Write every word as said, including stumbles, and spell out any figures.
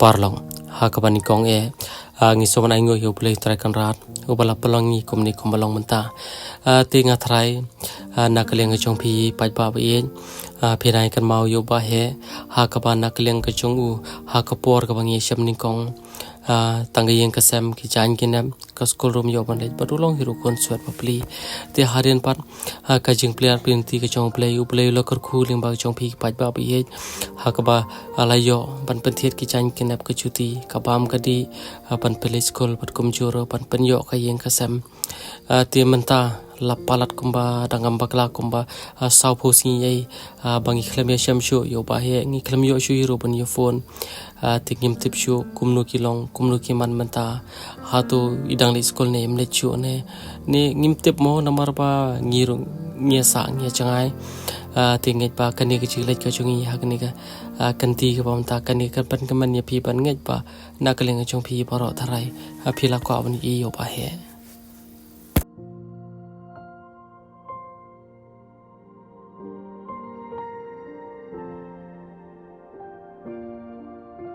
paralok. Ha kaba nyngkong eh, ah, ngi sngewbha ban ai nguh ïa U Blei Trai Kynrad, uba la pynlong ngi kumne kumba long mynta. Ah, te nga tharai, ah, na ka liang ka jong phi paidbah ba ïeit, ah, phin ai kynmaw ïa u Bah Heh, ha kaba na ka liang ka jong u, ha ka por kaba ngi shem nyngkong, ah, tang ka ïing ka sem, ki jaiñ ki nep, ka school room ïoh ban leit, bad u long hi ruh u khun suiñ bapli. Te hadien pat, ha ka jingplie bynta ka jong U Blei, U Blei u la kyrkhu lyngba ka jong phi paidbah ba ïeit, ha kaba, ah, la ïoh ban pynthied ki jaiñ ki nep ka juti, ka bam ka dih, ah, ban pynleit skul, bad kumjuh ruh ban pynïoh ka ïing ka sem. Ah, te mynta la palat kumba dang ym bakla kumba, ah, sawphew sngi ei, ah, ba ngi khlem ïashem shuh ïa u Bah Heh, ngi khlem ïoh shuh hi ruh ban ïa phone. Ah, te ngim tip shuh kumno ki long, kumno ki man mynta. Hato i dang leit skul ne im leit shuh ne. Ne ngim tip mo, namar ba ngi ruh ngi ïa sah ngi ïa jngai. Ah, te ngeit ba kane ka jingleit ka jong ngi ha kane ka, ah, kynti kaba mynta, kane kan pynkmen ïa phi ban ngeit ba na ka liang ka jong phi baroh tharai, ah, phi la kwah ban ïohi ïa u Bah Heh.